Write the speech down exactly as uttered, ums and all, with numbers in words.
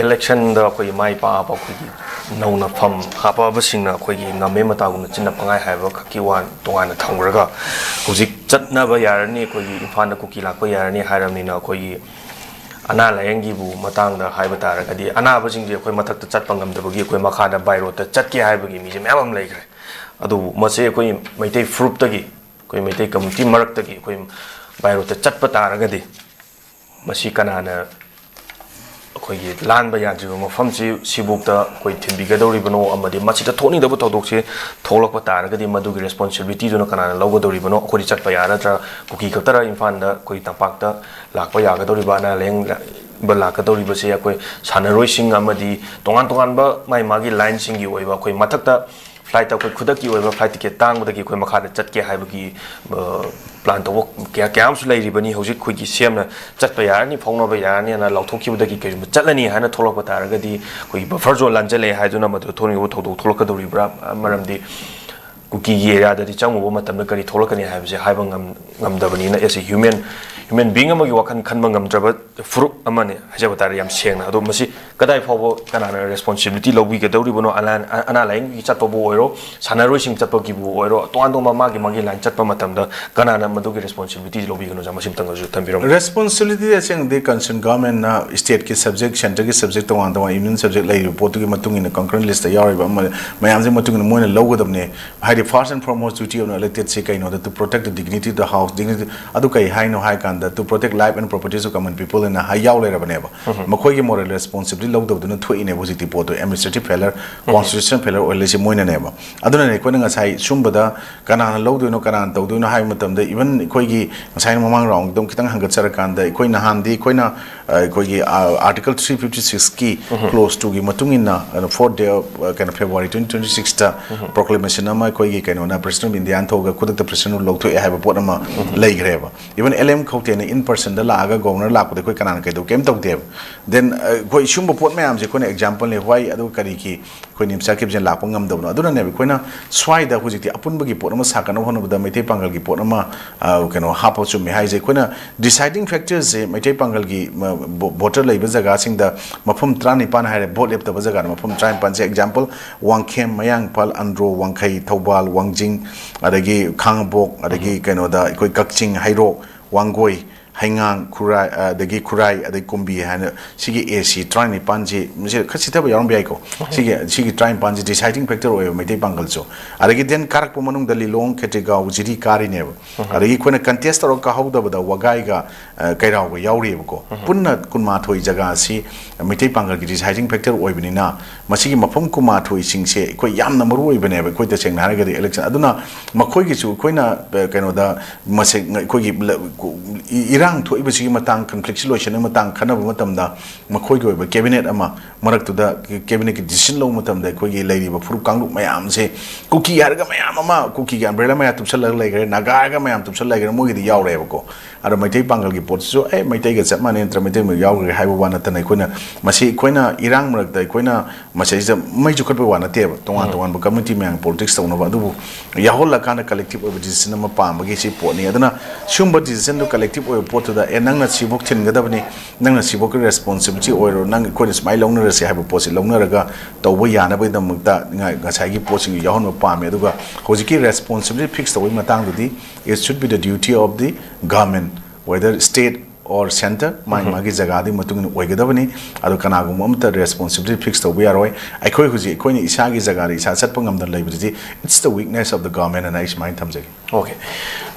ꯏꯂꯦꯛꯁꯟꯗ ꯑꯩꯈꯣꯏꯒꯤ ꯃꯥꯏ ꯄꯥꯛꯑꯕ, ꯑꯩꯈꯣꯏꯒꯤ ꯅꯧꯅ ꯐꯝ ꯍꯥꯞꯄꯛꯑꯕꯁꯤꯡꯅ ꯑꯩꯈꯣꯏꯒꯤ ꯉꯝꯃꯦ ꯃꯇꯥꯒꯨꯝꯅ ꯆꯤꯟꯅ ꯄꯪꯍꯥꯏ ꯍꯥꯏꯕ ꯈꯛꯀꯤ ꯋꯥ ꯇꯣꯉꯥꯟꯅ ꯊꯝꯈ꯭ꯔꯒ, ꯍꯧꯖꯤꯛ ꯆꯠꯅꯕ ꯌꯥꯔꯅꯤ, ꯑꯩꯈꯣꯏꯒꯤ ꯏꯝꯐꯥꯜꯗ ꯀꯨꯀꯤ ꯂꯥꯛꯄ ꯌꯥꯔꯅꯤ ꯍꯥꯏꯔꯕꯅꯤꯅ, ꯑꯩꯈꯣꯏꯒꯤ ꯑꯅꯥ ꯂꯥꯏꯌꯦꯡꯒꯤꯕꯨ ꯃꯇꯥꯡꯗ ꯍꯥꯏꯕ ꯇꯥꯔꯒꯗꯤ, ꯑꯅꯥꯕꯁꯤꯡꯁꯦ ꯑꯩꯈꯣꯏ ꯃꯊꯛꯇ ꯆꯠꯄ ꯉꯝꯗꯕꯒꯤ ꯑꯩꯈꯣꯏ ꯃꯈꯥꯗ by road ꯇ ꯆꯠꯀꯦ ꯍꯥꯏꯕꯒꯤ ꯃꯤꯁꯦ ꯃꯌꯥꯝ ꯑꯃ ꯂꯩꯈ꯭ꯔꯦ꯫ ꯑꯗꯨꯕꯨ ꯃꯁꯤ ꯑꯩꯈꯣꯏ ꯃꯩꯇꯩ ꯐꯨꯔꯨꯞꯇꯒꯤ, ꯑꯩꯈꯣꯏ ꯃꯩꯇꯩ community ꯃꯔꯛꯇꯒꯤ ꯑꯩꯈꯣꯏ by road ꯇ ꯆꯠꯄ ꯇꯥꯔꯒꯗꯤ, ꯃꯁꯤ ꯀꯅꯥꯅ ꯑꯩꯈꯣꯏꯒꯤ ꯂꯥꯟꯕ ꯌꯥꯗ꯭ꯔꯤꯕ ꯃꯐꯝꯁꯤ ꯁꯤꯕꯨꯛꯇ ꯑꯩꯈꯣꯏ ꯊꯤꯟꯕꯤꯒꯗꯧꯔꯤꯕꯅꯣ, ꯑꯃꯗꯤ ꯃꯁꯤꯗ ꯊꯣꯛꯅꯤꯡꯗꯕ ꯊꯧꯗꯣꯛꯁꯤ ꯊꯣꯛꯂꯛꯄ ꯇꯥꯔꯒꯗꯤ ꯃꯗꯨꯒꯤ responsibility ꯗꯨꯅ ꯀꯅꯥꯅ ꯂꯧꯒꯗꯧꯔꯤꯕꯅꯣ? ꯑꯩꯈꯣꯏꯗꯤ ꯆꯠꯄ ꯌꯥꯔꯗ꯭ꯔꯥ? ꯀꯨꯀꯤ ꯈꯛꯇꯔ ꯏꯝꯐꯥꯜꯗ, ꯑꯩꯈꯣꯏ ꯇꯝꯄꯥꯛꯇ ꯂꯥꯛꯄ ꯌꯥꯒꯗꯧꯔꯤꯕ, ꯑꯅꯥ ꯂꯥꯏꯌꯦꯡꯕ ꯂꯥꯛꯀꯗꯧꯔꯤꯕꯁꯦ? ꯑꯩꯈꯣꯏ ꯁꯥꯟꯅꯔꯣꯏꯁꯤꯡ ꯑꯃꯗꯤ ꯇꯣꯉꯥꯟ ꯇꯣꯉꯥꯟꯕ ꯃꯥꯒꯤ ꯃꯥꯒꯤ line ꯁꯤꯡꯒꯤ ꯑꯣꯏꯕ, ꯑꯩꯈꯣꯏ ꯃꯊꯛꯇ flight ꯇ ꯑꯩꯈꯣꯏ ꯈꯨꯗꯛꯀꯤ ꯑꯣꯏꯕ flight ticket ꯇꯥꯡꯕꯗꯒꯤ ꯑꯩꯈꯣꯏ ꯃꯈꯥꯗ ꯆꯠꯀꯦ ꯍꯥꯏꯕꯒꯤ, ꯑ, plan ꯇꯧꯕ ꯀꯌꯥ, ꯀꯌꯥ ꯑꯃꯁꯨ ꯂꯩꯔꯤꯕꯅꯤ꯫ ꯍꯧꯖꯤꯛ ꯑꯩꯈꯣꯏꯒꯤ ꯁꯤ ꯑꯦꯝꯅ ꯆꯠꯄ ꯌꯥꯔꯅꯤ, ꯐꯥꯎꯅꯕ ꯌꯥꯔꯅꯤ ꯍꯥꯏꯅ ꯂꯥꯎꯊꯣꯛꯈꯤꯕꯗꯒꯤ ꯀꯔꯤꯒꯨꯝꯕ ꯆꯠꯂꯅꯤ ꯍꯥꯏꯅ ꯊꯣꯛꯂꯛꯄ ꯇꯥꯔꯒꯗꯤ, ꯑꯩꯈꯣꯏꯒꯤ buffer zone ꯂꯥꯟꯖꯜꯂꯛꯑꯦ ꯍꯥꯏꯗꯨꯅ ꯃꯗꯨꯗ ꯊꯣꯛꯅꯤꯡꯕ ꯊꯧꯗꯣꯛ ꯊꯣꯛꯂꯛꯀꯗꯧꯔꯤꯕ꯭ꯔꯥ? ꯃꯔꯝꯗꯤ ꯀꯨꯀꯤꯒꯤ area ꯗꯗꯤ ꯆꯪꯉꯨꯕ ꯃꯇꯝꯗ ꯀꯔꯤ ꯊꯣꯛꯂꯛꯀꯅꯤ ꯍꯥꯏꯕꯁꯦ ꯍꯥꯏꯕ ꯉꯝ-, ꯉꯝꯗꯕꯅꯤꯅ, as a human, human being ꯑꯃꯒꯤ ꯋꯥꯈꯜ ꯈꯟꯕ ꯉꯝꯗ꯭ꯔꯕ ꯐꯨꯔꯨꯞ ꯑꯃꯅꯤ ꯍꯥꯏꯖꯕ ꯇꯥꯔꯦ, ꯌꯥꯝ ꯁꯦꯡꯅ꯫ ꯑꯗꯣ ꯃꯁꯤ ꯀꯗꯥꯏ ꯐꯥꯎꯕ ꯀꯅꯥꯅ responsibility ꯂꯧꯕꯤꯒꯗꯧꯔꯤꯕꯅꯣ? ꯑꯅꯥ, ꯑꯅꯥ ꯂꯥꯏꯌꯦꯡꯒꯤ ꯆꯠꯄꯕꯨ ꯑꯣꯏꯔꯣ, ꯁꯥꯟꯅꯔꯣꯏꯁꯤꯡ ꯆꯠꯄꯒꯤꯕꯨ ꯑꯣꯏꯔꯣ, ꯇꯣꯉꯥꯟ ꯇꯣꯉꯥꯟꯕ ꯃꯥꯒꯤ ꯃꯥꯒꯤ line ꯆꯠꯄ ꯃꯇꯝꯗ ꯀꯅꯥꯅ ꯃꯗꯨꯒꯤ responsibility ꯂꯧꯕꯤꯒꯅꯣ? ꯃꯁꯤꯝꯇꯪꯒꯁꯨ ꯊꯝꯕꯤꯔꯝꯃꯨ꯫ Responsibility ꯑꯁꯦꯡꯕꯗꯤ concerned government ꯅ state ꯀꯤ subject, centre ꯒꯤ subject ꯇꯣꯉꯥꯟ ꯇꯣꯉꯥꯟ, union subject ꯂꯩꯔꯤꯕ ꯄꯣꯠꯇꯨꯒꯤ ꯃꯇꯨꯡ ꯏꯟꯅ concurrent list ꯇ ꯌꯥꯎꯔꯤꯕ ꯑꯃ, ꯃꯌꯥꯝꯁꯤꯒꯤ ꯃꯇꯨꯡ ꯏꯟꯅ ꯃꯣꯏꯅ ꯂꯧꯒꯗꯕꯅꯦ꯫ ꯍꯥꯏꯗꯤ, first and foremost duty of an elected ꯁꯤ ꯀꯩꯅꯣꯗ, to protect the dignity of the house, dignity, ꯑꯗꯨ ꯀꯩ ꯍꯥꯏꯅꯣ ꯍꯥꯏ ꯀꯥꯟꯗ, to protect life and properties of common people ꯍꯥꯏꯅ ꯍꯥꯏ ꯌꯥꯎ ꯂꯩꯔꯕꯅꯦꯕ꯫ ꯃꯈꯣꯏꯒꯤ moral responsibility ꯂꯧꯗꯕꯗꯨꯅ ꯊꯣꯛꯏꯅꯦꯕ ꯍꯧꯖꯤꯛꯇꯤ ꯄꯣꯠꯇꯣ꯫ Administrative failure, constitutional failure ꯑꯣꯏꯍꯜꯂꯤꯁꯦ ꯃꯣꯏꯅꯅꯦꯕ꯫ ꯑꯗꯨꯅꯅꯦ ꯑꯩꯈꯣꯏꯅ ꯉꯁꯥꯏ ꯁꯨꯝꯕꯗ ꯀꯅꯥꯅ ꯂꯧꯗꯣꯏꯅꯣ, ꯀꯅꯥꯅ ꯇꯧꯗꯣꯏꯅꯣ ꯍꯥꯏꯕ ꯃꯇꯝꯗ, even ꯑꯩꯈꯣꯏꯒꯤ ꯉꯁꯥꯏꯅ ꯃꯃꯥꯡ round ꯗ ꯑꯃꯨꯛ ꯈꯤꯇꯪ ꯍꯟꯒꯠꯆꯔꯀꯥꯟꯗ, ꯑꯩꯈꯣꯏ ꯅꯍꯥꯟꯗꯤ ꯑꯩꯈꯣꯏꯅ, ꯑ, ꯑꯩꯈꯣꯏꯒꯤ, ꯑ, Article three fifty six ꯀꯤ clause two ꯒꯤ ꯃꯇꯨꯡ ꯏꯟꯅ, ꯑ, fourth day of, ꯑ, ꯀꯩꯅꯣ, February twenty twenty six ꯇ proclamation ꯑꯃ ꯑꯩꯈꯣꯏ ꯀꯩꯅꯣꯅ President of India ꯅ ꯊꯣꯛꯑꯒ ꯈꯨꯗꯛꯇ President rule ꯂꯧꯊꯣꯛꯑꯦ ꯍꯥꯏꯕ ꯄꯣꯠ ꯑꯃ ꯂꯩꯈ꯭ꯔꯦꯕ꯫ Even L M ꯈꯧꯇꯦꯅ in person ꯗ ꯂꯥꯛꯑꯒ Governor ꯂꯥꯛꯄꯗ ꯑꯩꯈꯣꯏ ꯀꯅꯥꯅ ꯀꯩꯗꯧ, ꯀꯩꯝ ꯇꯧꯗꯦꯕ꯫ Then ꯑꯩꯈꯣꯏ ꯁꯤꯒꯨꯝꯕ ꯄꯣꯠ ꯃꯌꯥꯝꯁꯦ ꯑꯩꯈꯣꯏꯅ example ꯅꯤ꯫ Why? ꯑꯗꯨꯒ ꯀꯔꯤꯒꯤ ꯑꯩꯈꯣꯏ ꯅꯤꯝꯆꯥ ꯀꯤꯞꯖꯦꯟ ꯂꯥꯛꯄ ꯉꯝꯗꯕꯅꯣ? ꯑꯗꯨꯅꯅꯦꯕ ꯑꯩꯈꯣꯏꯅ ꯁ꯭ꯋꯥꯏꯗ ꯍꯧꯖꯤꯛꯇꯤ ꯑꯄꯨꯟꯕꯒꯤ ꯄꯣꯠ ꯑꯃ ꯁꯥꯒꯠꯅꯕ ꯍꯣꯠꯅꯕꯗ ꯃꯩꯇꯩ ꯄꯥꯡꯒꯜꯒꯤ ꯄꯣꯠ ꯑꯃ, ꯑ, ꯀꯩꯅꯣ, ꯍꯥꯞꯄ ꯆꯨꯝꯃꯦ ꯍꯥꯏꯁꯦ꯫ ꯑꯩꯈꯣꯏꯅ deciding factor ꯁꯦ ꯃꯩꯇꯩ ꯄꯥꯡꯒꯜꯒꯤ ꯃ-, ꯕꯣ-, voter ꯂꯩꯕ ꯖꯒꯥꯁꯤꯡꯗ ꯃꯐꯝ ꯇꯔꯥꯅꯤꯄꯥꯟ ꯍꯥꯏꯔꯦ, vote ꯂꯦꯞꯇꯕ ꯖꯒꯥꯗ ꯃꯐꯝ ꯇꯔꯥꯅꯤꯄꯥꯟꯁꯦ, example, ꯋꯥꯡꯈꯦꯝ, ꯃꯌꯥꯡ ꯏꯝꯐꯥꯜ, ꯑꯟꯗ꯭ꯔꯣ, ꯋꯥꯡꯈꯩ, ꯊꯧꯕꯥꯜ, ꯋꯥꯡꯖꯤꯡ, ꯑꯗꯒꯤ ꯈꯥꯡꯉꯕꯣꯛ, ꯑꯗꯒꯤ ꯀꯩꯅꯣꯗ ꯑꯩꯈꯣꯏ ꯀꯛꯆꯤꯡ, ꯍꯩꯔꯣꯛ, ꯋꯥꯡꯒꯣꯏ, ꯍꯩꯉꯥꯡ, ꯈꯨꯔꯥꯏ, ꯑꯗꯒꯤ ꯈꯨꯔꯥꯏ, ꯑꯗꯩ ꯀꯨꯝꯕꯤ ꯍꯥꯏꯅ ꯁꯤꯒꯤ A C ꯇꯔꯥꯅꯤꯄꯥꯟꯁꯤ, ꯃꯁꯤ ꯈꯔ ꯁꯤꯊꯕ ꯌꯥꯎꯔꯝꯕ ꯌꯥꯏꯀꯣ꯫ ꯁꯤꯒꯤ, ꯁꯤꯒꯤ ꯇꯔꯥꯅꯤꯄꯥꯟꯁꯤ deciding factor ꯑꯣꯏꯌꯦꯕ ꯃꯩꯇꯩ ꯄꯥꯡꯒꯜꯁꯨ꯫ ꯑꯗꯒꯤ then ꯀꯥꯔꯛꯄ ꯃꯅꯨꯡꯗ ꯂꯤꯂꯣꯡ, ꯈꯦꯇ꯭ꯔꯤꯒꯥꯎ, ꯖꯤꯔꯤ ꯀꯥꯔꯤꯅꯦꯕ꯫ ꯑꯗꯒꯤ ꯑꯩꯈꯣꯏꯅ contest ꯇꯧꯔꯒ ꯀꯥꯍꯧꯗꯕꯗ ꯋꯥꯒꯥꯏꯒ, ꯑ, ꯀꯩꯔꯥꯎꯒ ꯌꯥꯎꯔꯤꯑꯕꯀꯣ꯫ ꯄꯨꯟꯅ ꯀꯨꯟꯃꯥꯊꯣꯏ ꯖꯒꯥꯁꯤ ꯃꯩꯇꯩ ꯄꯥꯡꯒꯜꯒꯤ deciding factor ꯑꯣꯏꯕꯅꯤꯅ, ꯃꯁꯤꯒꯤ ꯃꯐꯝ ꯀꯨꯟꯃꯥꯊꯣꯏꯁꯤꯡꯁꯦ ꯑꯩꯈꯣꯏ ꯌꯥꯝꯅ ꯃꯔꯨ ꯑꯣꯏꯕꯅꯦꯕ꯫ ꯑꯩꯈꯣꯏ ꯇꯁꯦꯡꯅ ꯍꯥꯏꯔꯒꯗꯤ election ꯑꯗꯨꯅ ꯃꯈꯣꯏꯒꯤꯁꯨ ꯑꯩꯈꯣꯏꯅ, ꯑ, ꯀꯩꯅꯣꯗ ꯃꯁꯦ ꯑꯩꯈꯣꯏꯒꯤ ꯂ-, ꯏ-, ꯏꯔꯥꯡ ꯊꯣꯛꯏꯕꯁꯤꯒꯤ ꯃꯇꯥꯡ, conflict ꯁꯤ ꯂꯣꯏꯁꯤꯟꯅꯕꯒꯤ ꯃꯇꯥꯡ ꯈꯟꯅꯕ ꯃꯇꯝꯗ ꯃꯈꯣꯏꯒꯤ ꯑꯣꯏꯕ cabinet ꯑꯃ, ꯃꯔꯛꯇꯨꯗ cabinet ꯀꯤ decision ꯂꯧꯕ ꯃꯇꯝꯗ ꯑꯩꯈꯣꯏꯒꯤ ꯂꯩꯔꯤꯕ ꯐꯨꯔꯨꯞ ꯀꯥꯡꯂꯨꯞ ꯃꯌꯥꯝꯁꯦ, ꯀꯨꯀꯤ ꯍꯥꯏꯔꯒ ꯃꯌꯥꯝ ꯑꯃ, ꯀꯨꯀꯤꯒꯤ umbrella ꯃꯌꯥꯝ ꯇꯨꯞꯁꯜꯂꯒ ꯂꯩꯈ꯭ꯔꯦ, ꯅꯥꯒꯥ ꯍꯥꯏꯔꯒ ꯃꯌꯥꯝ ꯇꯨꯞꯁꯜꯂꯒ ꯂꯩꯈ꯭ꯔꯦ, ꯃꯣꯏꯒꯤꯗꯤ ꯌꯥꯎꯔꯦꯕꯀꯣ꯫ ꯑꯗꯣ ꯃꯩꯇꯩ ꯄꯥꯡꯒꯜꯒꯤ ꯄꯣꯠꯁꯤꯁꯨ, "ꯑꯦ, ꯃꯩꯇꯩꯒ ꯆꯞ ꯃꯥꯟꯅꯩ, ꯅꯠꯇ꯭ꯔ ꯃꯩꯇꯩ ꯃꯌꯥꯝ ꯌꯥꯎꯈ꯭ꯔꯦ" ꯍꯥꯏꯕ ꯋꯥ ꯅꯠꯇꯅ, ꯑꯩꯈꯣꯏꯅ ꯃꯁꯤ, ꯑꯩꯈꯣꯏꯅ ꯏꯔꯥꯡ ꯃꯔꯛꯇ ꯑꯩꯈꯣꯏꯅ ꯃꯁꯤꯗꯩꯁꯤꯗ ꯃꯩ ꯆꯨꯈꯠꯄ ꯋꯥ ꯅꯠꯇꯦꯕ, ꯇꯣꯉꯥꯟ ꯎꯝ꯫ ꯇꯣꯉꯥꯟꯕ community ꯃꯌꯥꯝ politics ꯇꯧꯅꯕ, ꯑꯗꯨꯕꯨ ꯌꯥꯎꯍꯜꯂꯀꯥꯟꯗ collective ꯑꯣꯏꯕ decision ꯑꯃ ꯄꯥꯝꯕꯒꯤ ꯁꯤ ꯄꯣꯠꯅꯤ꯫ ꯑꯗꯨꯅ ꯁꯤꯒꯨꯝꯕ decision ꯗꯨ collective ꯑꯣꯏꯕ ꯄꯣꯠꯇꯨꯗ, "ꯑꯦ, ꯅꯪꯅ ꯁꯤꯐꯧ ꯊꯤꯟꯒꯗꯕꯅꯤ, ꯅꯪꯅ ꯁꯤꯐꯧꯒꯤ responsibility ꯑꯣꯏꯔꯣ, ꯅꯪ, ꯑꯩꯈꯣꯏꯅ ꯁꯨꯃꯥꯏꯅ ꯂꯧꯅꯔꯁꯦ" ꯍꯥꯏꯕ ꯄꯣꯠꯁꯤ ꯂꯧꯅꯔꯒ ꯇꯧꯕ ꯌꯥꯅꯕꯒꯤꯗꯃꯛꯇ ꯉ-, ꯉꯁꯥꯏꯒꯤ ꯄꯣꯠꯁꯤꯡꯗꯨ ꯌꯥꯎꯍꯟꯕ ꯄꯥꯝꯃꯦ꯫ ꯑꯗꯨꯒ ꯍꯧꯖꯤꯛꯀꯤ responsibility fix ꯇꯧꯕꯒꯤ ꯃꯇꯥꯡꯗꯨꯗꯤ, it should be the duty of the government, whether state or centre, ꯃꯥꯒꯤ ꯎꯝ꯫ ꯃꯥꯒꯤ ꯖꯒꯥꯗꯨꯒꯤ ꯃꯇꯨꯡ ꯏꯟꯅ ꯑꯣꯏꯒꯗꯕꯅꯤ꯫ ꯑꯗꯣ ꯀꯅꯥꯒꯨꯝꯕ ꯑꯃꯠꯇ responsibility fix ꯇꯧꯕ ꯌꯥꯔꯣꯏ꯫ ꯑꯩꯈꯣꯏ ꯍꯧꯖꯤꯛ ꯑꯩꯈꯣꯏꯅ ꯏꯁꯥꯒꯤ ꯖꯒꯥꯗ ꯏꯁꯥ ꯆꯠꯄ ꯉꯝꯗꯅ ꯂꯩꯕꯗꯨꯗꯤ, it's the weakness of the government ꯍꯥꯏꯅ ꯑꯩ ꯁꯨꯃꯥꯏꯅ ꯊꯝꯖꯒꯦ꯫ Okay꯫